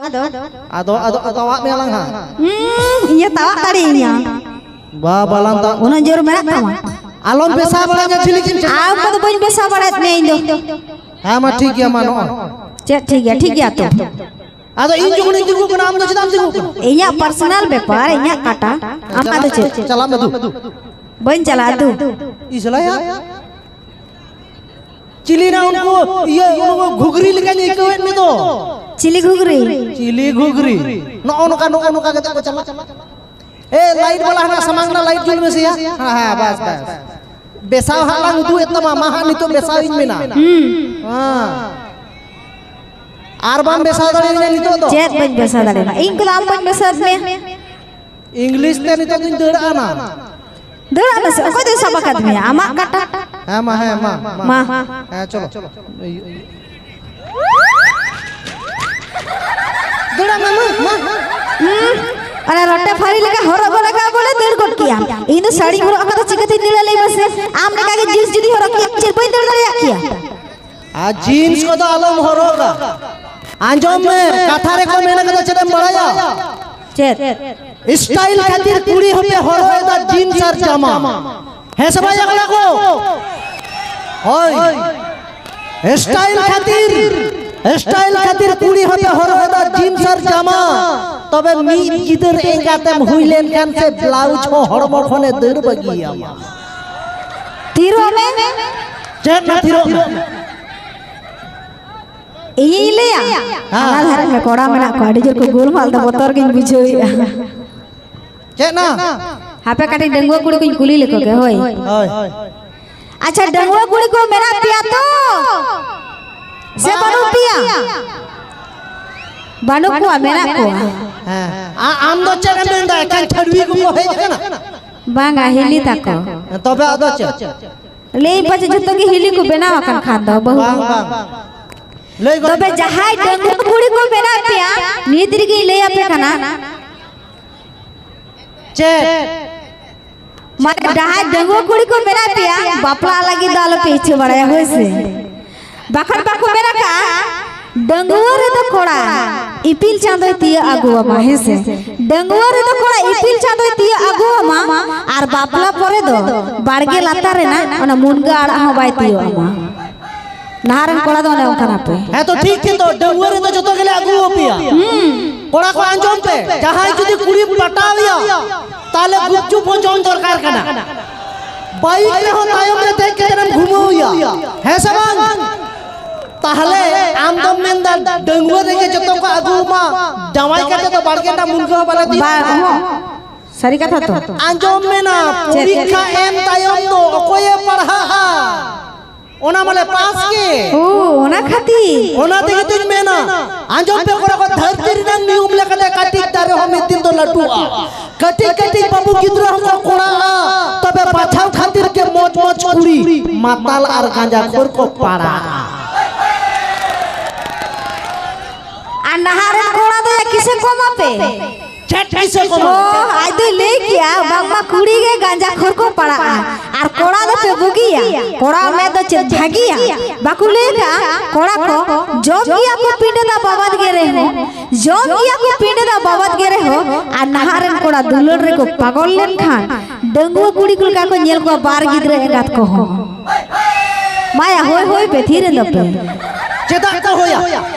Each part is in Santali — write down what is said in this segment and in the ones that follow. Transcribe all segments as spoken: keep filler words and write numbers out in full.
ᱟᱫᱚ, ᱟᱫᱚ, ᱟᱫᱚ ᱛᱟᱣᱟᱜ ᱢᱮᱭᱟ ᱞᱟᱝ ᱦᱟᱸᱜ᱾ ᱦᱩᱸ, ᱤᱧᱮ ᱛᱟᱣᱟᱜ ᱫᱟᱲᱮᱭᱟᱹᱧᱟ᱾ ᱵᱟ, ᱵᱟᱞᱟᱝ ᱛᱟᱣᱟᱜ᱾ ᱩᱱᱟᱹᱜ ᱡᱳᱨ ᱢᱮᱱᱟᱜ ᱛᱟᱢᱟ? ᱟᱞᱚᱢ ᱵᱮᱥᱟ ᱵᱟᱲᱟᱧᱟ, ᱪᱤᱞᱤ ᱪᱤᱞᱤ᱾ ᱟᱢ ᱠᱚᱫᱚ ᱵᱟᱹᱧ ᱵᱮᱥᱟ ᱵᱟᱲᱟᱭᱮᱫ ᱢᱮᱭᱟ ᱤᱧ ᱫᱚ᱾ ᱦᱮᱸ ᱢᱟ, ᱴᱷᱤᱠ ᱜᱮᱭᱟ, ᱢᱟ ᱱᱚᱜᱼᱚᱭ᱾ ᱪᱮᱫ ᱴᱷᱤᱠ ᱜᱮᱭᱟ? ᱴᱷᱤᱠ ᱜᱮᱭᱟ ᱛᱚ᱾ ᱟᱫᱚ ᱤᱧ ᱡᱚᱠᱷᱚᱱᱤᱧ ᱛᱤᱸᱜᱩᱜ ᱠᱟᱱᱟ, ᱟᱢ ᱫᱚ ᱪᱮᱫᱟᱜ ᱮᱢ ᱛᱤᱸᱜᱩᱜ ᱠᱟᱱᱟ? ᱤᱧᱟᱹᱜ personal ᱵᱮᱯᱟᱨ, ᱤᱧᱟᱹᱜ ᱠᱟᱴᱟ, ᱟᱢᱟᱜ ᱫᱚ ᱪᱮᱫ? ᱪᱟᱞᱟᱜ ᱢᱮ ᱫᱩ᱾ ᱵᱟᱹᱧ ᱪᱟᱞᱟᱜᱼᱟ ᱫᱩ᱾ ᱤᱥᱞᱟᱭᱟ? ᱪᱤᱞᱤ ᱱᱟ ᱩᱱᱠᱩ ᱤᱭᱟᱹ, ᱩᱱᱠᱩ ᱜᱷᱩᱜᱽᱨᱤ ᱞᱮᱠᱟᱧ ᱟᱹᱭᱠᱟᱹᱣᱮᱫ ᱢᱮ ᱫᱚ᱾ ᱪᱤᱞᱤ ᱜᱷᱩᱜᱽᱨᱤ? ᱪᱤᱞᱤ ᱜᱷᱩᱜᱽᱨᱤ? ᱱᱚᱜᱼᱚ ᱱᱚᱝᱠᱟ, ᱱᱚᱜᱼᱚ ᱱᱚᱝᱠᱟ ᱠᱟᱛᱮ ᱠᱚ ᱪᱟᱞᱟᱜ᱾ ᱮ, light ᱵᱟᱞᱟ ᱦᱟᱱᱟ ᱥᱟᱢᱟᱝ ᱨᱮᱱᱟᱜ light ᱡᱩᱞ ᱢᱮᱥᱮᱭᱟ᱾ ᱦᱮᱸ, ᱦᱮᱸ, ᱵᱟᱥ, ᱵᱟᱥ᱾ ᱵᱮᱥᱟᱣ ᱦᱟᱸᱜ ᱞᱟᱝ ᱩᱫᱩᱜ ᱮᱫ ᱛᱟᱢᱟ, ᱢᱟ ᱦᱟᱸᱜ ᱱᱤᱛᱚᱜ ᱵᱮᱥᱟᱣ ᱤᱧ ᱢᱮᱱᱟ᱾ ᱦᱩᱸ᱾ ᱦᱮᱸ᱾ ᱟᱨ ᱵᱟᱢ ᱵᱮᱥᱟᱣ ᱫᱟᱲᱮᱭᱟᱹᱧᱟ ᱱᱤᱛᱚᱜ ᱫᱚ? ᱪᱮᱫ ᱵᱟᱹᱧ ᱵᱮᱥᱟᱣ ᱫᱟᱲᱮᱭᱟᱢᱟ? ᱤᱧ ᱠᱚᱫᱚ ᱟᱢ ᱵᱟᱹᱧ ᱵᱮᱥᱟᱣ ᱢᱮᱭᱟ᱾ English ᱛᱮ ᱱᱤᱛᱚᱜ ᱫᱚᱧ ᱫᱟᱹᱲ ᱟᱱᱟ᱾ ᱫᱟᱹᱲ ᱟᱱᱟ ᱥᱮ? ᱚᱠᱚᱭ ᱫᱚᱭ ᱥᱟᱵ ᱟᱠᱟᱫ ᱢᱮᱭᱟ? ᱟᱢᱟᱜ ᱠᱟᱴᱟ᱾ ᱦᱮᱸ, ᱢᱟ, ᱦᱮᱸ, ᱢᱟ, ᱢᱟ᱾ ᱢᱟ᱾ ᱦᱮᱸ, ᱪᱚᱞᱚ᱾ ᱫᱟᱹᱲᱟᱜ ᱢᱮ, ᱢᱟ, ᱢᱟ᱾ ᱦᱩᱸ, ᱚᱱᱟ ᱨᱚᱴᱮ ᱯᱷᱟᱹᱨᱤ ᱞᱮᱠᱟ ᱦᱚᱨᱚᱜ ᱜᱚᱫ ᱞᱟᱜᱟᱣ ᱵᱚᱞᱮ ᱫᱟᱹᱲ ᱜᱚᱫ ᱠᱮᱭᱟ᱾ ᱤᱧ ᱫᱚ ᱥᱟᱹᱲᱤᱧ ᱦᱚᱨᱚᱜ ᱟᱠᱟᱫᱟ, ᱪᱤᱠᱟᱹᱛᱤᱧ ᱫᱟᱹᱲᱟ ᱞᱟᱹᱭ ᱢᱮᱥᱮ? ᱟᱢ ᱞᱮᱠᱟ ᱜᱮ jeans ᱡᱩᱫᱤ ᱦᱚᱨᱚᱜ ᱠᱮᱭᱟ, ᱪᱮᱫ ᱵᱟᱹᱧ ᱫᱟᱹᱲ ᱫᱟᱲᱮᱭᱟᱜ ᱠᱮᱭᱟ? ᱟᱨ jeans ᱠᱚᱫᱚ ᱟᱞᱚᱢ ᱦᱚᱨᱚᱜᱟ᱾ ᱟᱸᱡᱚᱢ ᱢᱮ, ᱠᱟᱛᱷᱟ ᱨᱮᱠᱚ ᱢᱮᱱ ᱠᱟᱫᱟ, ᱪᱮᱫ ᱮᱢ ᱵᱟᱲᱟᱭᱟ? ᱪᱮᱫ? Style ᱠᱷᱟᱹᱛᱤᱨ ᱠᱩᱲᱤ ᱦᱚᱸᱯᱮ ᱦᱚᱨᱚᱜ ᱮᱫᱟ jeans ᱟᱨ ᱡᱟᱢᱟ᱾ ᱦᱮᱸ ᱥᱮ ᱵᱟᱝ ᱭᱟ ᱠᱚᱲᱟ ᱠᱚ? ᱦᱳᱭ᱾ Style ᱠᱷᱟᱹᱛᱤᱨ, style ᱠᱷᱟᱹᱛᱤᱨ ᱠᱩᱲᱤ ᱦᱚᱸᱯᱮ ᱦᱚᱨᱚᱜ ᱮᱫᱟ jeans ᱟᱨ ᱡᱟᱢᱟ᱾ ᱛᱚᱵᱮ ᱢᱤᱫ ᱜᱤᱫᱟᱹᱨ ᱮᱸᱜᱟᱛᱮᱢ ᱦᱩᱭ ᱞᱮᱱᱠᱷᱟᱱ ᱥᱮ blouse ᱦᱚᱸ ᱦᱚᱲᱢᱚ ᱠᱷᱚᱱᱮ ᱫᱟᱹᱲ ᱵᱟᱹᱜᱤᱭᱟᱢᱟ᱾ ᱛᱷᱤᱨᱚᱜ ᱢᱮ᱾ ᱪᱮᱫ ᱱᱟ ᱛᱷᱤᱨᱚᱜ ᱢᱮ? ᱤᱧᱤᱧ ᱞᱟᱹᱭᱟ? ᱦᱮᱸ᱾ ᱦᱟᱱᱟ ᱫᱷᱟᱨᱮ ᱨᱮ ᱠᱚᱲᱟ ᱢᱮᱱᱟᱜ ᱠᱚᱣᱟ, ᱟᱹᱰᱤ ᱡᱳᱨ ᱠᱚ ᱜᱳᱞᱢᱟᱞ ᱫᱟ, ᱵᱚᱛᱚᱨ ᱜᱤᱧ ᱵᱩᱡᱷᱟᱹᱣᱮᱫᱼᱟ᱾ ᱪᱮᱫ ᱱᱟ? ᱦᱟᱯᱮ ᱠᱟᱹᱴᱤᱡ ᱰᱟᱺᱜᱩᱣᱟᱹ ᱠᱩᱲᱤ ᱠᱚᱧ ᱠᱩᱞᱤ ᱞᱮᱠᱚ ᱜᱮ, ᱦᱳᱭ᱾ ᱦᱳᱭ᱾ ᱟᱪᱪᱷᱟ, ᱰᱟᱺᱜᱩᱣᱟᱹ ᱠᱩᱲᱤ ᱠᱚ ᱢᱮᱱᱟᱜ ᱯᱮᱭᱟ ᱛᱚ? ᱥᱮ ᱵᱟᱹᱱᱩᱜ ᱯᱮᱭᱟ? ᱵᱟᱹᱱᱩᱜ ᱠᱚᱣᱟ, ᱢᱮᱱᱟᱜ ᱠᱚᱣᱟ᱾ ᱦᱮᱸ᱾ ᱟ-, ᱟᱢ ᱫᱚ ᱪᱮᱫ ᱮᱢ ᱢᱮᱱᱫᱟ? ᱮᱠᱮᱱ ᱪᱷᱟᱹᱰᱣᱤ ᱠᱚᱠᱚ ᱦᱮᱡ ᱟᱠᱟᱱᱟ? ᱵᱟᱝᱟ, ᱦᱤᱞᱤ ᱛᱟᱠᱚ᱾ ᱦᱮᱸ, ᱛᱚᱵᱮ ᱟᱫᱚ ᱪᱮᱫ? ᱞᱟᱹᱭ ᱯᱟᱪᱮ ᱡᱚᱛᱚ ᱜᱮ ᱦᱤᱞᱤ ᱠᱚ ᱵᱮᱱᱟᱣ ᱟᱠᱟᱱ ᱠᱷᱟᱱ ᱫᱚ ᱵᱟᱹᱦᱩ᱾ ᱵᱟᱝ, ᱵᱟᱝ᱾ ᱞᱟᱹᱭ ᱜᱚᱫ ᱛᱚᱵᱮ ᱢᱮ᱾ ᱡᱟᱦᱟᱸᱭ ᱰᱟᱺᱜᱩᱣᱟᱹ ᱠᱩᱲᱤ ᱠᱚ ᱢᱮᱱᱟᱜ ᱯᱮᱭᱟ, ᱱᱤᱛ ᱨᱮᱜᱮᱧ ᱞᱟᱹᱭ ᱟᱯᱮ ᱠᱟᱱᱟ᱾ ᱪᱮᱫ? ᱢᱟᱱᱮ ᱡᱟᱦᱟᱸᱭ ᱰᱟᱺᱜᱩᱣᱟᱹ ᱠᱩᱲᱤ ᱠᱚ ᱢᱮᱱᱟᱜ ᱯᱮᱭᱟ, ᱵᱟᱯᱞᱟ ᱞᱟᱹᱜᱤᱫ ᱫᱚ ᱟᱞᱚᱯᱮ ᱤᱪᱪᱷᱟᱹ ᱵᱟᱲᱟᱭᱟ, ᱦᱳᱭ ᱥᱮ? ᱵᱟᱠᱷᱟᱱ ᱵᱟᱠᱚ ᱢᱮᱱ ᱟᱠᱟᱫᱼᱟ, ᱰᱟᱺᱜᱩᱣᱟᱹ ᱨᱮᱫᱚ ᱠᱚᱲᱟ, ᱤᱯᱤᱞ ᱪᱟᱸᱫᱚᱭ ᱛᱤᱭᱟᱹᱜ ᱟᱹᱜᱩᱣᱟᱢᱟ, ᱦᱮᱸ ᱥᱮ? ᱰᱟᱺᱜᱩᱣᱟᱹ ᱨᱮᱫᱚ ᱠᱚᱲᱟ ᱤᱯᱤᱞ ᱪᱟᱸᱫᱚᱭ ᱛᱤᱭᱟᱹᱜ ᱟᱹᱜᱩᱣᱟᱢᱟ, ᱟᱨ ᱵᱟᱯᱞᱟ ᱯᱚᱨᱮ ᱫᱚ ᱵᱟᱲᱜᱮ ᱞᱟᱛᱟᱨ ᱨᱮᱱᱟᱜ ᱚᱱᱟ ᱢᱩᱱᱜᱟᱹ ᱟᱲᱟᱜ ᱦᱚᱸ ᱵᱟᱭ ᱛᱤᱭᱳᱜ ᱟᱢᱟ᱾ ᱱᱟᱦᱟᱜ ᱨᱮᱱ ᱠᱚᱲᱟ ᱫᱚ ᱚᱱᱮ ᱚᱱᱠᱟᱱᱟ ᱯᱮ᱾ ᱦᱮᱸ ᱛᱚ, ᱴᱷᱤᱠ ᱜᱮ ᱛᱚ, ᱰᱟᱺᱜᱩᱣᱟᱹ ᱨᱮᱫᱚ ᱡᱚᱛᱚ ᱜᱮᱞᱮ ᱟᱹᱜᱩ ᱟᱯᱮᱭᱟ᱾ ᱦᱩᱸ᱾ ᱠᱚᱲᱟ ᱠᱚ ᱟᱸᱡᱚᱢ ᱯᱮ, ᱡᱟᱦᱟᱸᱭ ᱡᱩᱫᱤ ᱠᱩᱲᱤᱢ ᱯᱟᱴᱟᱣ ᱮᱭᱟ, ᱛᱟᱦᱞᱮ ᱜᱩᱯᱪᱩᱯ ᱦᱚᱸ ᱡᱚᱢ ᱫᱚᱨᱠᱟᱨ ᱠᱟᱱᱟ᱾ ᱵᱟᱭᱤᱠ ᱨᱮᱦᱚᱸ ᱛᱟᱭᱚᱢ ᱨᱮ ᱫᱮᱡ ᱠᱟᱛᱮᱢ ᱜᱷᱩᱢᱟᱹᱣ ᱮᱭᱟ, ᱦᱮᱸ ᱥᱮ ᱵᱟᱝ? ᱛᱟᱦᱞᱮ ᱟᱢ ᱫᱚᱢ ᱢᱮᱱᱫᱟ ᱰᱟᱺᱜᱩᱣᱟᱹ ᱨᱮᱜᱮ ᱡᱚᱛᱚ ᱠᱚ ᱟᱹᱜᱩ ᱢᱟ, ᱡᱟᱶᱟᱭ ᱠᱟᱛᱮ ᱫᱚ ᱵᱟᱲᱜᱮ ᱨᱮᱱᱟᱜ ᱢᱩᱱᱜᱟᱹ ᱦᱚᱸ ᱵᱟᱞᱮ ᱛᱤᱭᱳᱜ᱾ ᱵᱟᱝ, ᱚᱦᱚᱸ᱾ ᱥᱟᱹᱨᱤ ᱠᱟᱛᱷᱟ ᱛᱚ᱾ ᱟᱸᱡᱚᱢ ᱢᱮᱱᱟ, ᱪᱮᱫ? ᱯᱚᱨᱤᱠᱠᱷᱟ ᱮᱢ ᱛᱟᱭᱚᱢ ᱫᱚ ᱚᱠᱚᱭᱮ ᱯᱟᱲᱦᱟᱜᱼᱟ? ᱚᱱᱟ ᱢᱟᱱᱮ ᱯᱟᱥ ᱜᱮ᱾ ᱳ, ᱚᱱᱟ ᱠᱷᱟᱹᱛᱤᱨ᱾ ᱚᱱᱟ ᱛᱮᱜᱮ ᱛᱚᱧ ᱢᱮᱱᱟ, ᱟᱸᱡᱚᱢ ᱯᱮ ᱠᱚᱲᱟ ᱠᱚ, ᱫᱷᱟᱹᱨᱛᱤ ᱨᱮᱱᱟᱜ ᱱᱤᱭᱚᱢ ᱞᱮᱠᱟᱛᱮ ᱠᱟᱹᱴᱤᱡ ᱫᱟᱨᱮ ᱦᱚᱸ ᱢᱤᱫ ᱫᱤᱱ ᱫᱚ ᱞᱟᱹᱴᱩᱜᱼᱟ᱾ ᱠᱟᱹᱴᱤᱡ ᱠᱟᱹᱴᱤᱡ ᱵᱟᱹᱵᱩ ᱜᱤᱫᱽᱨᱟᱹ ᱦᱚᱸᱠᱚ ᱠᱚᱲᱟᱜᱼᱟ, ᱛᱚᱵᱮ ᱵᱟᱪᱷᱟᱣ ᱠᱷᱟᱹᱛᱤᱨ ᱜᱮ ᱢᱚᱡᱽ ᱢᱚᱡᱽ ᱠᱩᱲᱤ ᱢᱟᱛᱟᱞ ᱟᱨ ᱜᱟᱸᱡᱟ ᱠᱷᱳᱨ ᱠᱚ ᱯᱟᱲᱟᱜᱼᱟ᱾ ᱟᱨ ᱱᱟᱦᱟᱜ ᱨᱮᱱ ᱠᱚᱲᱟ ᱫᱚ ᱭᱟ ᱠᱤᱥᱮ ᱠᱚ ᱮᱢᱟ ᱯᱮ? ᱪᱮᱫ ᱠᱤᱥᱮ ᱠᱚ ᱮᱢᱟ ᱚ, ᱯᱮ? ᱟᱡ ᱫᱚᱭ ᱞᱟᱹᱭ ᱠᱮᱭᱟ, ᱵᱟᱝᱢᱟ ᱠᱩᱲᱤ ᱜᱮ ᱜᱟᱸᱡᱟ ᱠᱷᱳᱨ ᱠᱚ ᱯᱟᱲᱟᱜᱼᱟ, ᱟᱨ ᱠᱚᱲᱟ ᱫᱚ ᱯᱮ ᱵᱩᱜᱤᱭᱟ᱾ ᱠᱚᱲᱟ ᱢᱮᱫ ᱫᱚ ᱪᱮᱫ ᱵᱷᱟᱹᱜᱤᱭᱟ? ᱵᱟᱠᱚ ᱞᱟᱹᱭ ᱠᱟᱜᱼᱟ, ᱠᱚᱲᱟ ᱠᱚ ᱡᱚᱢ ᱜᱮᱭᱟ ᱠᱚ ᱯᱤᱸᱰᱟᱹ ᱫᱟᱜ ᱵᱟᱵᱟᱫ ᱜᱮ ᱨᱮᱦᱚᱸ, ᱡᱚᱢ ᱜᱮᱭᱟ ᱠᱚ ᱯᱤᱸᱰᱟᱹ ᱫᱟᱜ ᱵᱟᱵᱟᱫ ᱜᱮ ᱨᱮᱦᱚᱸ, ᱟᱨ ᱱᱟᱦᱟᱜ ᱨᱮᱱ ᱠᱚᱲᱟ ᱫᱩᱞᱟᱹᱲ ᱨᱮᱠᱚ ᱯᱟᱜᱚᱞ ᱞᱮᱱᱠᱷᱟᱱ ᱰᱟᱺᱜᱩᱣᱟᱹ ᱠᱩᱲᱤ ᱠᱚ ᱞᱮᱠᱟ ᱠᱚ ᱧᱮᱞ ᱠᱚᱣᱟ ᱵᱟᱨ ᱜᱤᱫᱽᱨᱟᱹ ᱮᱸᱜᱟᱛ ᱠᱚᱦᱚᱸ᱾ ᱢᱟᱭᱟ, ᱦᱳᱭ, ᱦᱳᱭ ᱯᱮ, ᱛᱷᱤᱨ ᱮᱱ ᱫᱚᱯᱮ᱾ ᱪᱮᱫᱟᱜ ᱠᱚ ᱦᱳᱭᱟ?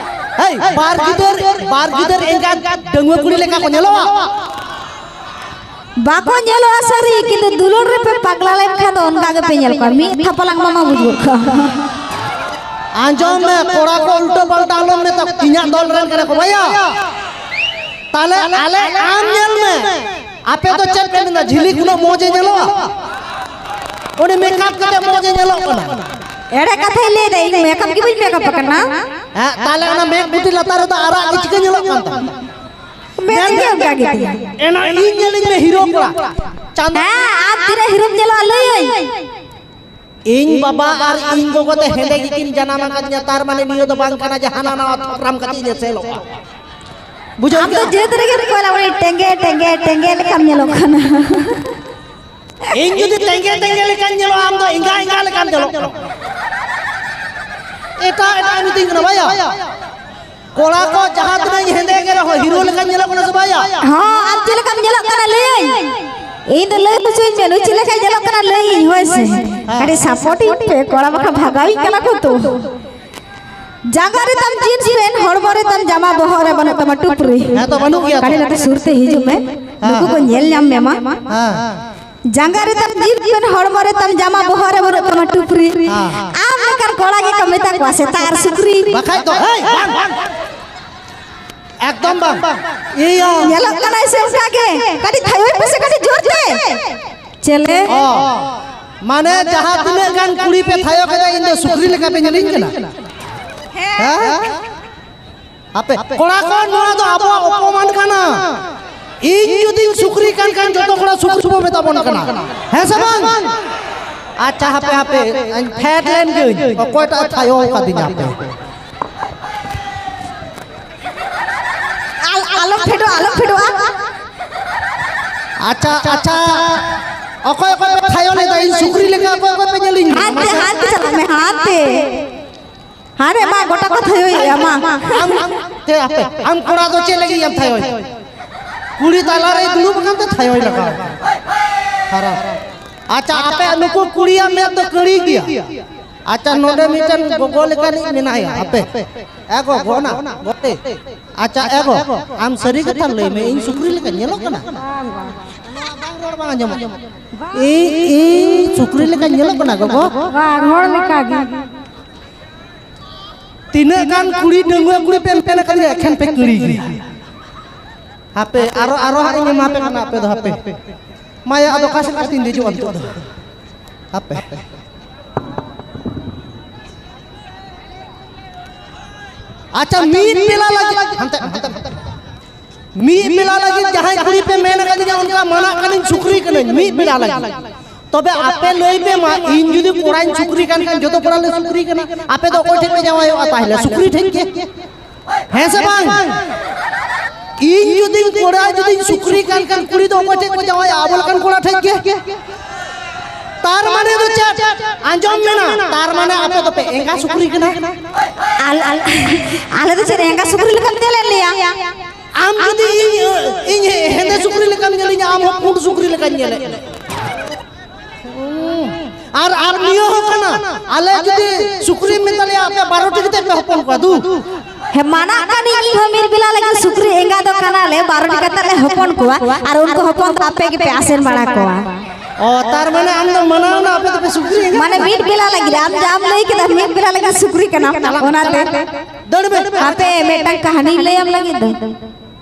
ᱦᱮᱭ, ᱵᱟᱨ ᱜᱤᱫᱟᱹᱨ, ᱵᱟᱨ ᱜᱤᱫᱟᱹᱨ ᱮᱸᱜᱟᱛ ᱰᱟᱺᱜᱩᱣᱟᱹ ᱠᱩᱲᱤ ᱞᱮᱠᱟ ᱠᱚ ᱧᱮᱞᱚᱜᱼᱟ? ᱵᱟᱠᱚ ᱧᱮᱞᱚᱜᱼᱟ ᱥᱟᱹᱨᱤ, ᱠᱤᱱᱛᱩ ᱫᱩᱞᱟᱹᱲ ᱨᱮᱯᱮ ᱯᱟᱜᱽᱞᱟ ᱞᱮᱱᱠᱷᱟᱱ ᱫᱚ ᱚᱱᱠᱟ ᱜᱮᱯᱮ ᱧᱮᱞ ᱠᱚᱣᱟ, ᱢᱤᱫ ᱛᱷᱟᱯᱟ ᱞᱟᱝ ᱢᱟᱢᱟ ᱵᱩᱡᱽ ᱜᱚᱫ ᱠᱚᱣᱟ᱾ ᱟᱸᱡᱚᱢ ᱢᱮ, ᱠᱚᱲᱟ ᱠᱚ ᱩᱞᱴᱟᱹ ᱯᱟᱞᱴᱟ ᱟᱞᱚᱢ ᱢᱮᱛᱟ, ᱤᱧᱟᱹᱜ ᱫᱚᱞ ᱨᱮᱱ ᱠᱟᱱᱟ ᱠᱚ ᱵᱷᱟᱭᱟ᱾ ᱛᱟᱦᱞᱮ ᱟᱞᱮ, ᱟᱢ ᱧᱮᱞ ᱢᱮ, ᱟᱯᱮ ᱫᱚ ᱪᱮᱫ ᱯᱮ ᱢᱮᱱᱟ, ᱡᱷᱤᱞᱤᱠ ᱩᱱᱟᱹᱜ ᱢᱚᱡᱽ ᱮ ᱧᱮᱞᱚᱜᱼᱟ? ᱩᱱᱤ ᱢᱮᱠᱟᱯ ᱠᱟᱛᱮ ᱢᱚᱡᱽ ᱮ ᱧᱮᱞᱚᱜ ᱠᱟᱱᱟ᱾ ᱮᱲᱮ ᱠᱟᱛᱷᱟᱭ ᱞᱟᱹᱭ ᱫᱟ, ᱤᱧ ᱢᱮᱠᱟᱯ ᱜᱮ ᱵᱟᱹᱧ ᱢᱮᱠᱟᱯ ᱟᱠᱟᱱᱟ᱾ ᱦᱮᱸ, ᱛᱟᱦᱞᱮ ᱚᱱᱟ ᱢᱮᱫ ᱜᱩᱴᱤ ᱞᱟᱛᱟᱨ ᱨᱮᱫᱚ ᱟᱨᱟᱜ ᱜᱮ ᱪᱤᱠᱟᱹ ᱧᱮᱞᱚᱜ ᱠᱟᱱ ᱛᱟᱢᱟ? ᱢᱮᱫ ᱜᱮ ᱚᱱᱠᱟ ᱜᱮ ᱛᱤᱧᱟ᱾ ᱮᱱᱟ ᱤᱧ ᱧᱮᱞᱤᱧ ᱢᱮ ᱦᱤᱨᱳ ᱠᱚᱲᱟ᱾ ᱪᱟᱸᱫ- ᱦᱮᱸ, ᱟᱢ ᱛᱤᱱᱟᱹᱜ ᱦᱤᱨᱳᱢ ᱧᱮᱞᱚᱜᱼᱟ ᱞᱟᱹᱭᱟᱹᱧ᱾ ᱤᱧ ᱵᱟᱵᱟ ᱟᱨ ᱤᱧ ᱜᱚᱜᱚ ᱫᱚ ᱦᱮᱸᱫᱮ ᱜᱮᱠᱤᱱ ᱡᱟᱱᱟᱢ ᱟᱠᱟᱫᱤᱧᱟ, ᱛᱟᱨ ᱢᱟᱱᱮ ᱱᱤᱭᱟᱹ ᱫᱚ ᱵᱟᱝ ᱠᱟᱱᱟ ᱡᱮ ᱦᱟᱱᱟ ᱱᱟᱣᱟ ᱛᱷᱚᱯᱨᱟᱢ ᱠᱟᱛᱮ ᱤᱧ ᱮᱥᱮᱞᱚᱜᱼᱟ᱾ ᱵᱩᱡᱷᱟᱹᱣ ᱟᱢ ᱫᱚ ᱠᱮᱫᱟ? ᱡᱟᱹᱛ ᱨᱮᱜᱮᱢ ᱠᱚᱭᱞᱟ, ᱩᱱᱤ ᱴᱮᱸᱜᱮ, ᱴᱮᱸᱜᱮ, ᱴᱮᱸᱜᱮ ᱞᱮᱠᱟᱢ ᱧᱮᱞᱚᱜ ᱠᱟᱱᱟ᱾ ᱤᱧ ᱡᱩᱫᱤ ᱴᱮᱸᱜᱮ, ᱴᱮᱸᱜᱮ ᱞᱮᱠᱟᱧ ᱧᱮᱞᱚᱜᱼᱟ, ᱟᱢ ᱫᱚ ᱮᱸᱜᱟ, ᱮᱸᱜᱟ ᱞᱮᱠᱟᱢ ᱧᱮᱞᱚᱜ ᱠᱟᱱᱟ᱾ ᱮᱴᱟᱜ, ᱮᱴᱟᱜ ᱢᱤᱛᱟᱹᱧ ᱠᱟᱱᱟ, ᱵᱷᱟᱭᱟ᱾ ᱠᱚᱲᱟ ᱠᱚ ᱡᱟᱦᱟᱸ ᱛᱤᱱᱟᱹᱜ ᱦᱮᱸᱫᱮ ᱜᱮ ᱨᱮᱦᱚᱸ, ᱦᱤᱨᱳ ᱞᱮᱠᱟᱧ ᱧᱮᱞᱚᱜ ᱠᱟᱱᱟ ᱥᱮ ᱵᱟᱭᱟ? ᱦᱚᱸ, ᱟᱢ ᱪᱮᱫ ᱞᱮᱠᱟᱢ ᱧᱮᱞᱚᱜ ᱠᱟᱱᱟ ᱞᱟᱹᱭᱟᱹᱧ? ᱤᱧ ᱫᱚ ᱞᱟᱹᱭ ᱦᱚᱪᱚᱧ ᱢᱮ, ᱱᱩᱭ ᱪᱮᱫ ᱞᱮᱠᱟᱭ ᱧᱮᱞᱚᱜ ᱠᱟᱱᱟ ᱞᱟᱹᱭᱟᱹᱧ, ᱦᱳᱭ ᱥᱮ? ᱦᱮᱸ᱾ ᱠᱟᱹᱴᱤᱡ ᱥᱟᱯᱳᱨᱴᱤᱝ ᱯᱮ, ᱠᱚᱲᱟ ᱵᱟᱠᱷᱟᱱ ᱵᱷᱟᱜᱟᱣᱤᱧ ᱠᱟᱱᱟ ᱠᱚ ᱛᱚ᱾ ᱡᱟᱸᱜᱟ ᱨᱮ ᱛᱟᱢ ᱡᱤᱱᱥ ᱯᱮᱱᱴ, ᱦᱚᱲᱢᱚ ᱨᱮ ᱛᱟᱢ ᱡᱟᱢᱟ, ᱵᱚᱦᱚᱜ ᱨᱮ ᱵᱟᱹᱱᱩᱜ ᱛᱟᱢᱟ ᱴᱩᱯᱨᱤ᱾ ᱦᱮᱸ ᱛᱚ, ᱵᱟᱹᱱᱩᱜ ᱜᱮᱭᱟ ᱛᱚ᱾ ᱠᱟᱹᱴᱤᱡ ᱱᱚᱛᱮ ᱥᱩᱨ ᱛᱮ ᱦᱤᱡᱩᱜ ᱢᱮ, ᱦᱮᱸ, ᱱᱩᱠᱩ ᱠᱚ ᱧᱮᱞ ᱧᱟᱢ ᱢᱮ ᱢᱟ᱾ ᱦᱮᱸ᱾ ᱡᱟᱸᱜᱟ ᱨᱮ ᱛᱟᱢ ᱡᱤᱱᱥ ᱯᱮᱱᱴ, ᱦᱚᱲᱢᱚ ᱨᱮ ᱛᱟᱢ ᱡᱟᱢᱟ, ᱵᱚᱦᱚᱜ ᱨᱮ ᱵᱟᱹᱱᱩᱜ ᱛᱟᱢᱟ ᱴᱩᱯᱨᱤ᱾ ᱦᱮᱸ᱾ ᱟᱢ ᱞᱮᱠᱟᱱ ᱠᱚᱲᱟ ᱜᱮᱠᱚ ᱢᱮᱛᱟ ᱠᱚᱣᱟ ᱥᱮᱛᱟ ᱟᱨ ᱥᱩᱠᱨᱤ᱾ ᱵᱟᱠᱷᱟᱡ ᱫᱚ, ᱦᱮᱭ, ᱵᱟᱝ, ᱵᱟᱝ᱾ ᱮᱠᱫᱚᱢ ᱵᱟᱝ᱾ ᱤᱭᱟᱹ᱾ ᱧᱮᱞᱚᱜ ᱠᱟᱱᱟᱭ ᱥᱮ ᱚᱱᱠᱟ ᱜᱮ? ᱠᱟᱹᱴᱤᱡ ᱛᱷᱟᱭᱚᱭ ᱯᱮᱥᱮ ᱠᱟᱹᱴᱤᱡ ᱡᱳᱨ ᱛᱮ᱾ ᱪᱮᱞᱮ? ᱚ, ᱢᱟᱱᱮ ᱡᱟᱦᱟᱸ ᱛᱤᱱᱟᱹᱜ ᱜᱟᱱ ᱠᱩᱲᱤ ᱯᱮ ᱛᱷᱟᱭᱚ ᱠᱮᱫᱟ, ᱤᱧ ᱫᱚ ᱥᱩᱠᱨᱤ ᱞᱮᱠᱟ ᱯᱮ ᱧᱮᱞᱤᱧ ᱠᱟᱱᱟ? ᱦᱮᱸ? ᱟᱯᱮ ᱠᱚᱲᱟ ᱠᱚ, ᱱᱚᱣᱟ ᱫᱚ ᱟᱵᱚᱣᱟᱜ ᱚᱯᱚᱢᱟᱱ ᱠᱟᱱᱟ᱾ ᱤᱧ ᱡᱩᱫᱤᱧ ᱥᱩᱠᱨᱤ ᱠᱟᱱ ᱠᱷᱟᱱ, ᱡᱚᱛᱚ ᱠᱚᱲᱟ ᱥᱩᱠᱨᱤ ᱵᱚ ᱢᱮᱛᱟ ᱵᱚᱱ ᱠᱟᱱᱟ᱾ ᱦᱮᱸ ᱥᱮ ᱵᱟᱝ? ᱟᱪᱪᱷᱟ, ᱦᱟᱯᱮ, ᱦᱟᱯᱮ, ᱤᱧ ᱯᱷᱮᱰ ᱞᱮᱱ ᱜᱤᱧ᱾ ᱚᱠᱚᱭᱴᱟᱜ ᱮ ᱛᱷᱟᱭᱚ ᱟᱠᱟᱫᱤᱧᱟ ᱦᱟᱯᱮ? ᱟᱞ-, ᱟᱞᱚᱢ ᱯᱷᱮᱰᱚᱜᱼᱟ, ᱟᱞᱚᱢ ᱯᱷᱮᱰᱚᱜᱼᱟ᱾ ᱟᱪᱪᱷᱟ, ᱟᱪᱪᱷᱟ, ᱚᱠᱚᱭ ᱚᱠᱚᱭ ᱯᱮ ᱛᱷᱟᱭᱚ ᱞᱮᱫᱟ? ᱤᱧ ᱥᱩᱠᱨᱤ ᱞᱮᱠᱟ ᱚᱠᱚᱭ ᱚᱠᱚᱭ ᱯᱮ ᱧᱮᱞᱤᱧ ᱠᱟᱱᱟ? ᱦᱟᱱᱛᱮ, ᱢᱟᱥᱮ? ᱦᱟᱱᱛᱮ ᱪᱟᱞᱟᱜ ᱢᱮ, ᱦᱟᱱᱛᱮ᱾ ᱦᱟᱱᱮ ᱢᱟ, ᱜᱚᱴᱟ ᱠᱚ ᱛᱷᱟᱭᱚᱭᱮᱜᱼᱟ, ᱢᱟ᱾ ᱟᱢ, ᱟᱢ, ᱛᱮ ᱟᱯᱮ, ᱟᱢ ᱠᱚᱲᱟ ᱫᱚ ᱪᱮᱫ ᱞᱟᱹᱜᱤᱫ ᱮᱢ ᱛᱷᱟᱭᱚᱭ? ᱠᱩᱲᱤ ᱛᱟᱞᱟᱨᱮ ᱫᱩᱲᱩᱵ ᱟᱠᱟᱱ ᱛᱮ ᱛᱷᱟᱭᱚᱭ ᱞᱟᱜᱟᱣ᱾ ᱠᱷᱟᱨᱟᱯ᱾ ᱟᱪᱪᱷᱟ, ᱟᱯᱮ ᱱᱩᱠᱩ ᱠᱩᱲᱤᱭᱟᱜ ᱢᱮᱫ ᱫᱚ ᱠᱟᱹᱲᱤ ᱜᱮᱭᱟ᱾ ᱟᱪᱪᱷᱟ, ᱱᱚᱰᱮ ᱢᱤᱫᱴᱮᱱ ᱜᱚᱜᱚ ᱞᱮᱠᱟᱱᱤᱡ ᱢᱮᱱᱟᱭᱟ, ᱟᱯᱮ᱾ ᱮ ᱜᱚᱜᱚ, ᱚᱱᱟ ᱜᱚᱛᱮ᱾ ᱟᱪᱪᱷᱟ, ᱮ ᱜᱚ, ᱟᱢ ᱥᱟᱹᱨᱤ ᱠᱟᱛᱷᱟ ᱞᱟᱹᱭ ᱢᱮ, ᱤᱧ ᱥᱩᱠᱨᱤ ᱞᱮᱠᱟ ᱧᱮᱞᱚᱜ ᱠᱟᱱᱟ? ᱱᱚᱣᱟ ᱵᱟᱝ ᱨᱚᱲ ᱵᱟᱝ ᱟᱸᱡᱚᱢᱚᱜ᱾ ᱤᱧ, ᱤᱧ ᱥᱩᱠᱨᱤ ᱞᱮᱠᱟ ᱧᱮᱞᱚᱜ ᱠᱟᱱᱟ, ᱜᱚᱜᱚ? ᱵᱟᱝ, ᱦᱚᱲ ᱞᱮᱠᱟ ᱜᱮ᱾ ᱛᱤᱱᱟᱹᱜ ᱜᱟᱱ ᱠᱩᱲᱤ, ᱰᱟᱺᱜᱩᱣᱟᱹ ᱠᱩᱲᱤ ᱯᱮ ᱢᱮᱱ ᱟᱠᱟᱫᱤᱧᱟ, ᱮᱠᱷᱮᱱ ᱯᱮ ᱠᱩᱲᱤ ᱜᱮᱭᱟ᱾ ᱦᱟᱯᱮ, ᱟᱨᱚ, ᱟᱨᱚ ᱦᱟᱸᱜ ᱤᱧ ᱮᱢᱟ ᱯᱮ ᱠᱟᱱᱟ, ᱟᱯᱮ ᱫᱚ ᱦᱟᱯᱮ᱾ ᱢᱟᱭᱟ, ᱟᱫᱚ ᱚᱠᱟ ᱥᱮᱫ ᱠᱟᱛᱮᱧ ᱫᱮᱡᱚᱜᱼᱟ ᱱᱤᱛᱚᱜ ᱫᱚ? ᱦᱟᱯᱮ᱾ ᱟᱪᱪᱷᱟ, ᱢᱤᱫ ᱵᱮᱞᱟ ᱞᱟᱹᱜᱤᱫ, ᱦᱟᱱᱛᱮ, ᱦᱟᱱᱛᱮ, ᱦᱟᱱᱛᱮ᱾ ᱢᱤᱫ ᱵᱮᱞᱟ ᱞᱟᱹᱜᱤᱫ ᱡᱟᱦᱟᱸᱭ ᱠᱩᱲᱤ ᱯᱮ ᱢᱮᱱ ᱟᱠᱟᱫᱤᱧᱟ, ᱚᱱᱠᱟ ᱢᱟᱱᱟᱜ ᱠᱟᱹᱱᱟᱹᱧ, ᱥᱩᱠᱨᱤ ᱠᱟᱹᱱᱟᱹᱧ, ᱢᱤᱫ ᱵᱮᱞᱟ ᱞᱟᱹᱜᱤᱫ᱾ ᱛᱚᱵᱮ ᱟᱯᱮ ᱞᱟᱹᱭ ᱯᱮ ᱢᱟ, ᱤᱧ ᱡᱩᱫᱤ ᱠᱚᱲᱟᱧ ᱥᱩᱠᱨᱤ ᱠᱟᱱ ᱠᱷᱟᱱ, ᱡᱚᱛᱚ ᱠᱚᱲᱟ ᱞᱮ ᱥᱩᱠᱨᱤ ᱠᱟᱱᱟ, ᱟᱯᱮ ᱫᱚ ᱚᱠᱚᱭ ᱴᱷᱮᱡ ᱯᱮ ᱡᱟᱶᱟᱭᱚᱜᱼᱟ ᱛᱟᱦᱞᱮ? ᱥᱩᱠᱨᱤ ᱴᱷᱮᱡ ᱜᱮ? ᱦᱮᱸ ᱥᱮ ᱵᱟᱝ? ᱤᱧ ᱡᱩᱫᱤᱧ ᱠᱚᱲᱟ, ᱡᱩᱫᱤᱧ ᱥᱩᱠᱨᱤ ᱠᱟᱱ ᱠᱷᱟᱱ, ᱠᱩᱲᱤ ᱫᱚ ᱚᱠᱚᱭ ᱴᱷᱮᱡ ᱠᱚ ᱡᱟᱶᱟᱭᱚᱜᱼᱟ? ᱟᱵᱚ ᱞᱮᱠᱟᱱ ᱠᱚᱲᱟ ᱴᱷᱮᱡ ᱜᱮ᱾ ᱛᱟᱨ ᱢᱟᱱᱮ ᱫᱚ ᱪᱮᱫ? ᱟᱸᱡᱚᱢ ᱢᱮᱱᱟ, ᱛᱟᱨ ᱢᱟᱱᱮ ᱟᱯᱮ ᱫᱚᱯᱮ ᱮᱸᱜᱟ ᱥᱩᱠᱨᱤ ᱠᱟᱱᱟ᱾ ᱟᱞ ᱟᱞ ᱟᱞᱮ ᱫᱚ ᱪᱮᱫ ᱮᱸᱜᱟ ᱥᱩᱠᱨᱤ ᱞᱮᱠᱟᱢ ᱧᱮᱞᱮᱫ ᱞᱮᱭᱟ? ᱟᱢ ᱡᱩᱫᱤ ᱤᱧ ᱤᱧ ᱦᱮᱸᱫᱮ ᱥᱩᱠᱨᱤ ᱞᱮᱠᱟᱢ ᱧᱮᱞᱤᱧᱟ, ᱟᱢ ᱦᱚᱸ ᱯᱩᱸᱰ ᱥᱩᱠᱨᱤ ᱞᱮᱠᱟᱧ ᱧᱮᱞᱮᱫ ᱢᱮᱭᱟ᱾ ᱟᱨ ᱟᱨ ᱱᱤᱭᱟᱹ ᱦᱚᱸ ᱠᱟᱱᱟ, ᱟᱞᱮ ᱡᱩᱫᱤ ᱥᱩᱠᱨᱤᱢ ᱢᱮᱛᱟ ᱞᱮᱭᱟ, ᱟᱯᱮ ᱵᱟᱨᱚᱴᱤ ᱠᱟᱛᱮ ᱯᱮ ᱦᱚᱯᱚᱱ ᱠᱚᱣᱟ ᱫᱩ᱾ ᱦᱮᱸ, ᱢᱟᱱᱟᱜ ᱠᱟᱹᱱᱟᱹᱧ, ᱤᱧ ᱦᱚᱸ ᱢᱤᱫ ᱵᱮᱞᱟ ᱞᱟᱹᱜᱤᱫ ᱥᱩᱠᱨᱤ ᱮᱸᱜᱟ ᱫᱚ ᱠᱟᱱᱟᱞᱮ, ᱵᱟᱨᱚᱴᱤ ᱠᱟᱛᱮ ᱞᱮ ᱦᱚᱯᱚᱱ ᱠᱚᱣᱟ, ᱟᱨ ᱩᱱᱠᱩ ᱦᱚᱯᱚᱱ ᱫᱚ ᱟᱯᱮ ᱜᱮᱯᱮ ᱟᱥᱮᱱ ᱵᱟᱲᱟ ᱠᱚᱣᱟ᱾ ᱚ, ᱛᱟᱨ ᱢᱟᱱᱮ ᱟᱢ ᱫᱚ ᱢᱟᱱᱟᱣ ᱱᱟ ᱟᱯᱮ ᱫᱚᱯᱮ ᱥᱩᱠᱨᱤ ᱮᱸᱜᱟ? ᱢᱟᱱᱮ ᱢᱤᱫ ᱵᱮᱞᱟ ᱞᱟᱹᱜᱤᱫ, ᱟᱢ ᱡᱟᱢ ᱞᱟᱹᱭ ᱠᱮᱫᱟ ᱢᱤᱫ ᱵᱮᱞᱟ ᱞᱟᱹᱜᱤᱫ ᱥᱩᱠᱨᱤ ᱠᱟᱱᱟᱢ, ᱪᱟᱞᱟᱜ ᱢᱮ, ᱚᱱᱟᱛᱮ᱾ ᱪᱟᱞᱟᱜ ᱢᱮ᱾ ᱫᱟᱹᱲ ᱢᱮ᱾ ᱦᱟᱯᱮ, ᱢᱤᱫᱴᱟᱝ ᱠᱟᱹᱦᱱᱤᱧ ᱞᱟᱹᱭᱟᱢ ᱞᱟᱹᱜᱤᱫ ᱫᱚ᱾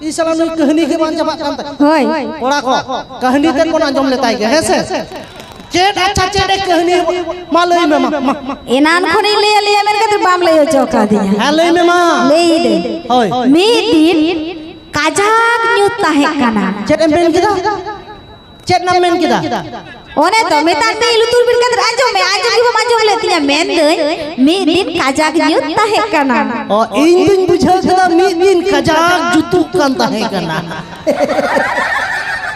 ᱤᱥ ᱥᱟᱞᱟ, ᱱᱩᱭ ᱠᱟᱹᱦᱱᱤ ᱜᱮ ᱵᱟᱝ ᱪᱟᱵᱟᱜ ᱠᱟᱱ ᱛᱟᱭ᱾ ᱦᱳᱭ᱾ ᱠᱚᱲᱟ ᱠᱚ, ᱠᱟᱹᱦᱱᱤ ᱛᱮᱫ ᱵᱚᱱ ᱟᱸᱡᱚᱢ ᱞᱮᱛᱟᱭ ᱜᱮ, ᱦᱮᱸ ᱥᱮ? ᱪᱮᱫ? ᱟᱪᱪᱷᱟ, ᱪᱮᱫ ᱮ ᱠᱟᱹᱦᱱᱤ? ᱢᱟ ᱞᱟᱹᱭ ᱢᱮ, ᱢᱟ, ᱢᱟ, ᱢᱟ᱾ ᱮᱱᱟᱱ ᱠᱷᱚᱱᱤᱧ ᱞᱟᱹᱭ ᱟᱞᱮᱭᱟ, ᱢᱮᱱ ᱠᱟᱛᱮ ᱵᱟᱢ ᱞᱟᱹᱭ ᱦᱚᱪᱚ ᱠᱟᱫᱤᱧᱟ᱾ ᱦᱮᱸ, ᱞᱟᱹᱭ ᱢᱮ, ᱢᱟ᱾ ᱞᱟᱹᱭ ᱫᱟᱹᱧ᱾ ᱦᱳᱭ᱾ ᱢᱤᱫ ᱫᱤᱱ ᱠᱟᱡᱟᱠ ᱧᱩᱛ ᱛᱟᱦᱮᱸ ᱠᱟᱱᱟ᱾ ᱪᱮᱫ ᱮᱢ ᱢᱮᱱ ᱠᱮᱫᱟ? ᱪᱮᱫ ᱮᱢ ᱢᱮᱱ ᱠᱮᱫᱟ? ᱚᱱᱮ ᱛᱚ ᱢᱮᱛᱟᱜ ᱢᱮ, ᱞᱩᱛᱩᱨ ᱵᱤᱫ ᱠᱟᱛᱮ ᱟᱸᱡᱚᱢ ᱢᱮ, ᱟᱸᱡᱚᱢ ᱜᱮ ᱵᱟᱢ ᱟᱸᱡᱚᱢ ᱞᱮᱫ ᱛᱤᱧᱟ᱾ ᱢᱮᱱᱫᱟᱹᱧ, ᱢᱤᱫ ᱫᱤᱱ ᱠᱟᱡᱟᱠ ᱧᱩᱛ ᱛᱟᱦᱮᱸ ᱠᱟᱱᱟ᱾ ᱚ, ᱤᱧ ᱫᱩᱧ ᱵᱩᱡᱷᱟᱹᱣ ᱠᱮᱫᱟ ᱢᱤᱫ ᱫᱤᱱ ᱠᱟᱡᱟᱠ ᱡᱩᱛᱩᱜ ᱠᱟᱱ ᱛᱟᱦᱮᱸ ᱠᱟᱱᱟ᱾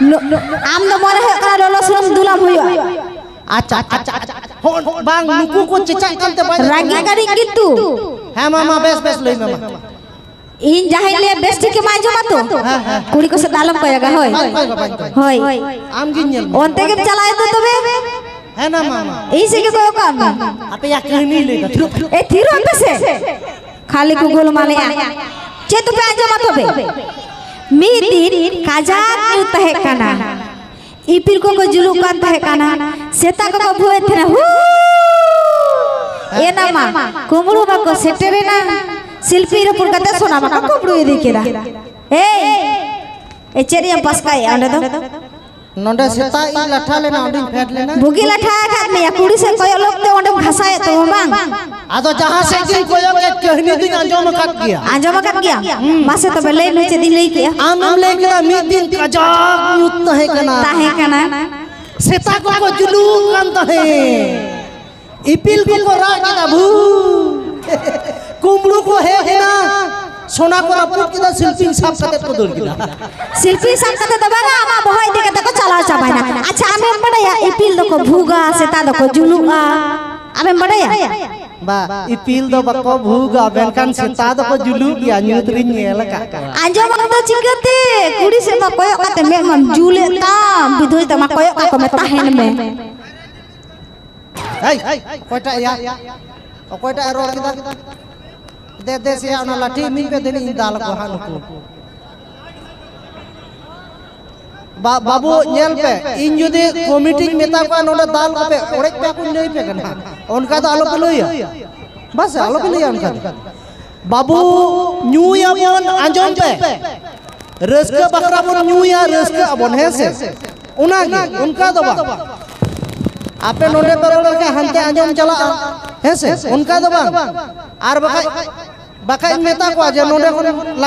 ᱱᱚ-, ᱟᱢ ᱫᱚ ᱢᱚᱱᱮ ᱦᱩᱭᱩᱜ ᱠᱟᱱᱟ ᱞᱚᱞᱚ ᱥᱩᱱᱩᱢ ᱫᱩᱞᱟᱢ ᱦᱩᱭᱩᱜᱼᱟ᱾ ᱟᱪᱪᱷᱟ, ᱟᱪᱪᱷᱟ, ᱟᱪᱪᱷᱟ᱾ ᱦᱚᱸ, ᱵᱟᱝ, ᱱᱩᱠᱩ ᱠᱚ ᱪᱮᱪᱟᱜ ᱠᱟᱱᱛᱮ ᱵᱟᱭ ᱨᱟᱹᱜᱤ ᱠᱟᱹᱱᱟᱹᱧ ᱠᱤᱱᱛᱩ᱾ ᱦᱮᱸ, ᱢᱟ, ᱢᱟ, ᱵᱮᱥ, ᱵᱮᱥ, ᱞᱟᱹᱭ ᱢᱮ, ᱢᱟ᱾ ᱤᱧ ᱡᱟᱦᱟᱸᱧ ᱞᱟᱹᱭᱟ ᱵᱮᱥ ᱴᱷᱤᱠ ᱮᱢ ᱟᱸᱡᱚᱢᱟ ᱛᱚ? ᱦᱮᱸ, ᱦᱮᱸ᱾ ᱠᱩᱲᱤ ᱠᱚ ᱥᱮᱫ ᱫᱚ ᱟᱞᱚᱢ ᱠᱚᱭᱚᱜᱟ, ᱦᱳᱭ᱾ ᱵᱟᱹᱧ ᱠᱚᱭᱚᱜᱟ, ᱵᱟᱹᱧ ᱠᱚᱭᱚᱜᱟ᱾ ᱦᱳᱭ᱾ ᱟᱢᱜᱤᱧ ᱧᱮᱞ ᱢᱮᱭᱟ᱾ ᱚᱱᱛᱮ ᱜᱮᱢ ᱪᱟᱞᱟᱣ ᱮᱱ ᱫᱚ ᱛᱚᱵᱮ? ᱦᱮᱸ ᱱᱟ, ᱢᱟ, ᱢᱟ᱾ ᱤᱧ ᱥᱮᱫ ᱜᱮ ᱠᱚᱭᱚᱜ ᱠᱟᱜ ᱢᱮ᱾ ᱟᱯᱮᱭᱟᱜ ᱠᱟᱹᱦᱱᱤ ᱞᱟᱹᱭ ᱫᱟ, ᱛᱷᱤᱨᱚᱜ ᱯᱮ᱾ ᱮ, ᱛᱷᱤᱨᱚᱜ ᱟᱯᱮ ᱥᱮ? ᱠᱷᱟᱹᱞᱤ ᱠᱚ ᱜᱳᱞᱢᱟᱞᱮᱜᱼᱟ᱾ ᱪᱮᱫ ᱫᱚᱯᱮ ᱟᱸᱡᱚᱢᱟ ᱛᱚᱵᱮ? ᱢᱤᱫ ᱫᱤᱱ ᱠᱟᱡᱟᱠ ᱧᱩᱛ ᱛᱟᱦᱮᱸ ᱠᱟᱱᱟ᱾ ᱤᱯᱤᱞ ᱠᱚᱠᱚ ᱡᱩᱞᱩᱜ ᱠᱟᱱ ᱛᱟᱦᱮᱸ ᱠᱟᱱᱟ, ᱥᱮᱛᱟ ᱠᱚᱠᱚ ᱵᱷᱩᱜ ᱮᱫ ᱛᱟᱦᱮᱱᱟ, ᱦᱩ! ᱮᱱᱟ ᱢᱟ, ᱠᱩᱢᱵᱽᱲᱩ ᱢᱟᱠᱚ ᱥᱮᱴᱮᱨᱮᱱᱟ, ᱥᱤᱞᱯᱤᱧ ᱨᱟᱹᱯᱩᱫ ᱠᱟᱛᱮ ᱥᱚᱱᱟ ᱢᱟᱠᱚ ᱠᱩᱢᱵᱽᱲᱩ ᱤᱫᱤ ᱠᱮᱫᱟ᱾ ᱮᱭ, ᱮ, ᱪᱮᱫ ᱨᱮᱭᱟᱜ ᱯᱟᱥᱠᱟᱭᱮᱫᱼᱟ ᱚᱸᱰᱮ ᱫᱚ? ᱱᱚᱰᱮ ᱥᱮᱛᱟ ᱤᱡ ᱞᱟᱴᱷᱟ ᱞᱮᱱᱟ, ᱚᱸᱰᱮᱧ ᱯᱷᱮᱰ ᱞᱮᱱᱟ᱾ ᱵᱩᱜᱤ ᱞᱟᱴᱷᱟ ᱟᱠᱟᱫ ᱢᱮᱭᱟ, ᱠᱩᱲᱤ ᱥᱮᱫ ᱠᱚᱭᱚᱜ ᱞᱚᱠᱛᱮ ᱚᱸᱰᱮᱢ ᱜᱷᱟᱥᱟᱣᱮᱫ ᱛᱟᱵᱚ ᱵᱟᱝ? ᱟᱫᱚ ᱡᱟᱦᱟᱸ ᱥᱮᱫ ᱜᱤᱧ ᱠᱚᱭᱚᱜ ᱠᱮᱫ, ᱠᱟᱹᱦᱱᱤ ᱫᱚᱧ ᱟᱸᱡᱚᱢ ᱟᱠᱟᱫ ᱜᱮᱭᱟ᱾ ᱟᱸᱡᱚᱢ ᱟᱠᱟᱫ ᱜᱮᱭᱟᱢ? ᱦᱩᱸ᱾ ᱢᱟᱥᱮ ᱛᱚᱵᱮ ᱞᱟᱹᱭ ᱢᱮ, ᱪᱮᱫ ᱤᱧ ᱞᱟᱹᱭ ᱠᱮᱜᱼᱟ? ᱟᱢᱮᱢ ᱞᱟᱹᱭ ᱠᱮᱫᱟ ᱢᱤᱫ ᱫᱤᱱ ᱠᱟᱡᱟᱠ ᱧᱩᱛ ᱛᱟᱦᱮᱸ ᱠᱟᱱᱟ᱾ ᱛᱟᱦᱮᱸ ᱠᱟᱱᱟ᱾ ᱥᱮᱛᱟ ᱠᱚᱠᱚ ᱡᱩᱞᱩᱜ ᱠᱟᱱ ᱛᱟᱦᱮᱸ᱾ ᱤᱯᱤᱞ ᱠᱚᱠᱚ ᱨᱟᱜ ᱠᱮᱫᱟ, ᱵᱷᱩ᱾ ᱠᱩᱢᱵᱽᱲᱩ ᱠᱚ ᱦᱮᱡ ᱮᱱᱟ, ᱥᱚᱱᱟ ᱠᱚ ᱨᱟᱹᱯᱩᱫ ᱠᱮᱫᱟ, ᱥᱤᱞᱯᱤᱧ ᱥᱟᱵ ᱠᱟᱛᱮ ᱠᱚ ᱫᱟᱹᱲ ᱠᱮᱫᱟ᱾ ᱥᱤᱞᱯᱤᱧ ᱥᱟᱵ ᱠᱟᱛᱮ ᱫᱚ ᱵᱟᱝᱟ, ᱟᱢᱟᱜ ᱵᱚᱦᱚᱜ ᱤᱫᱤ ᱠᱟᱛᱮ ᱠᱚ ᱪᱟᱞᱟᱣ ᱪᱟᱵᱟᱭᱮᱱᱟ᱾ ᱟᱪᱪᱷᱟ, ᱟᱢᱮᱢ ᱵᱟᱰᱟᱭᱟ ᱤᱯᱤᱞ ᱫᱚᱠᱚ ᱵᱷᱩᱜᱟ, ᱥᱮᱛᱟ ᱫᱚᱠᱚ ᱡᱩᱞᱩᱜᱼᱟ? ᱟᱢᱮᱢ ᱵᱟᱰᱟᱭᱟ? ᱵᱟ, ᱤᱯᱤᱞ ᱫᱚ ᱵᱟᱠᱚ ᱵᱷᱩᱜᱟ, ᱢᱮᱱᱠᱷᱟᱱ ᱥᱮᱛᱟ ᱫᱚᱠᱚ ᱡᱩᱞᱩᱜ ᱜᱮᱭᱟ, ᱧᱩᱛ ᱨᱤᱧ ᱧᱮᱞ ᱟᱠᱟᱫ ᱠᱚᱣᱟ᱾ ᱟᱸᱡᱚᱢ ᱟᱢ ᱫᱚ ᱪᱤᱠᱟᱹᱛᱮ? ᱠᱩᱲᱤ ᱥᱮᱫ ᱢᱟ ᱠᱚᱭᱚᱜ ᱠᱟᱛᱮ ᱢᱮᱫ ᱢᱟᱢ ᱡᱩᱞᱮᱫ ᱛᱟᱢ, ᱵᱤᱫᱷᱩᱭ ᱛᱟᱢᱟ, ᱠᱚᱭᱚᱜ ᱠᱟᱠᱚ ᱢᱮ, ᱛᱟᱦᱮᱱ ᱢᱮ᱾ ᱦᱮᱭ, ᱚᱠᱚᱭᱴᱟᱜ ᱭᱟ? ᱚᱠᱚᱭᱴᱟᱜ ᱮ ᱨᱚᱲ ᱠᱮᱫᱟ? ᱫᱮ, ᱫᱮ ᱥᱮᱭᱟ, ᱚᱱᱟ ᱞᱟᱴᱷᱤ ᱤᱢᱟᱹᱧ ᱯᱮ, ᱫᱮᱱ ᱤᱧ ᱫᱟᱞ ᱠᱚᱣᱟ ᱦᱟᱸᱜ ᱱᱩᱠᱩ᱾ ᱵᱟ-, ᱵᱟᱹᱵᱩ, ᱧᱮᱞ ᱯᱮ, ᱤᱧ ᱡᱩᱫᱤ ᱠᱚᱢᱤᱴᱤᱧ ᱢᱮᱛᱟ ᱠᱚᱣᱟ ᱱᱚᱰᱮ ᱫᱟᱞ ᱠᱚᱯᱮ, ᱚᱲᱮᱡ ᱯᱮ ᱠᱚᱧ ᱞᱟᱹᱭ ᱯᱮ ᱠᱟᱱᱟ, ᱚᱱᱠᱟ ᱫᱚ ᱟᱞᱚ ᱯᱮ ᱞᱟᱹᱭᱟ᱾ ᱵᱟᱥ, ᱟᱞᱚ ᱯᱮ ᱞᱟᱹᱭᱟ ᱚᱱᱠᱟ ᱫᱚ᱾ ᱵᱟᱹᱵᱩ, ᱧᱩᱭᱟᱵᱚᱱ, ᱟᱸᱡᱚᱢ ᱯᱮ, ᱨᱟᱹᱥᱠᱟᱹ ᱵᱟᱠᱷᱨᱟ ᱵᱚᱱ ᱧᱩᱭᱟ, ᱨᱟᱹᱥᱠᱟᱹ ᱟᱵᱚᱱ, ᱦᱮᱸ ᱥᱮ? ᱚᱱᱟᱜᱮ, ᱚᱱᱠᱟ ᱫᱚ ᱵᱟᱝ᱾ ᱟᱯᱮ ᱱᱚᱰᱮ ᱯᱮ ᱨᱚᱲ ᱞᱮᱠᱷᱟᱱ ᱦᱟᱱᱛᱮ ᱟᱸᱡᱚᱢ ᱪᱟᱞᱟᱜᱼᱟ, ᱦᱮᱸ ᱥᱮ? ᱚᱱᱠᱟ ᱫᱚ ᱵᱟᱝ᱾ ᱟᱨ ᱵᱟᱠᱷᱟᱡ, ᱵᱟᱠᱷᱟᱡ ᱤᱧ ᱢᱮᱛᱟ ᱠᱚᱣᱟ ᱡᱮ ᱱᱚᱰᱮ ᱠᱷᱚᱱ ᱞᱟᱜ-,